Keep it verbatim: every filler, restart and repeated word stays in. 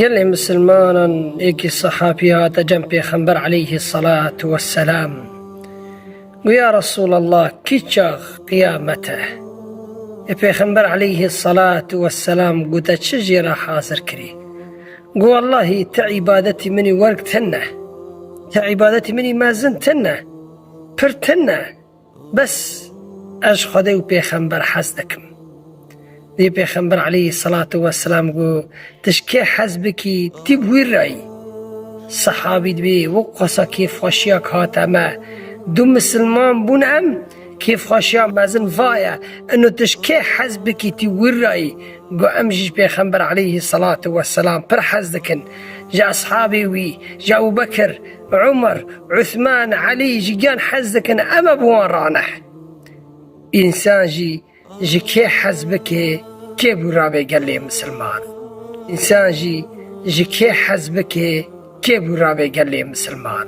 Gelê misilmanan êkî sehabî hate cem Pêxember aleyhî selatu wesselam. Gu, ya Resûlallah, kî çax qiyamet e? Ê Pêxember aleyhî selatu wesselam gu, te çi jê re hazir kirî? Gu, wellahî ti îbadetî min î werg tune. Ti îbadetî min î mezin tune. Pir tune. Bes ez ji Xwedê û Pêxember hez dikim. Dê Pêxember aleyhî selatu wesselam gu, tu ji kê hez bikî, tî bi wî re yî. Sehabî dibê, wek qasa kêfxweşiyak hate me. Du misilman bûn em, kêfxweşiya mezin va ye. Ino tu ji kê hez bikî, tî wî re yî. Gu, em jî ji Pêxember aleyhî selatu wesselam pir hez dikin. Ji eshabê wî, ji Ebû Bekir, Umer, Uthman, Elî ji giyan hez dikin, em e bi wan re ne. Însan jî ji kê hez bike, kê bû rabe gelê misilman. Însan jî ji kê hez bike, kê bû rabe gelê misilman.